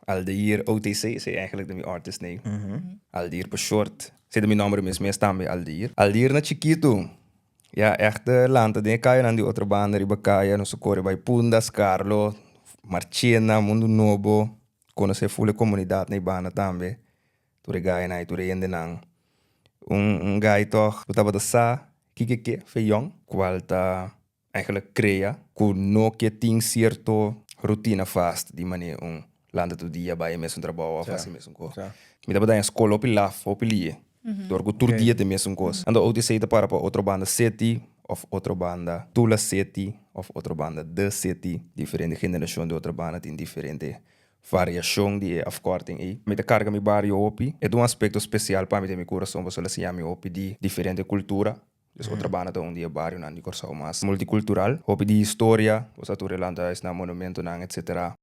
Aldair OTC, esei eigenlijk ta mi artist name. Aldair pa short. Esei ta mi nomber mes mes tambe, Aldair. Aldair na chikitu, ya echt lanta den e kayanan di Otrobanda riba kaya, nos a kore bai Punda, Skarlo, Marchena, Mundu Nobo, konosé ful e komunidat na e banda tambe. Tur e gainan i tur e hendenan. Un un gai tòg ku tabata sa kiko e ke fe yòn, kual ta Eigenlijk krea ku no ke tin sierto rutina vast di manera un lanta tur dia bai e mesun trabou of hasi e mesun kos. Mi tabata den skol hopi laf, hopi lie, dor ku tur dia ta e mesun kos. Anto OTC ta para pa Otrobanda City of Otrobanda Tula City of Otrobanda The City. Diferente generashon di Otrobanda tin diferente variashon di e afkorting ei. Mi ta karga mi bario hopi. E ta un aspekto spesial pa mi den mi kurason pasobra el a siña mi hopi di diferente kultura. Dus Otrabanda ta un di e barionan di Kòrsou mas multikultural. Hopi di historia, bo sa tur e lantahuisnan, monumentonan, etsetera.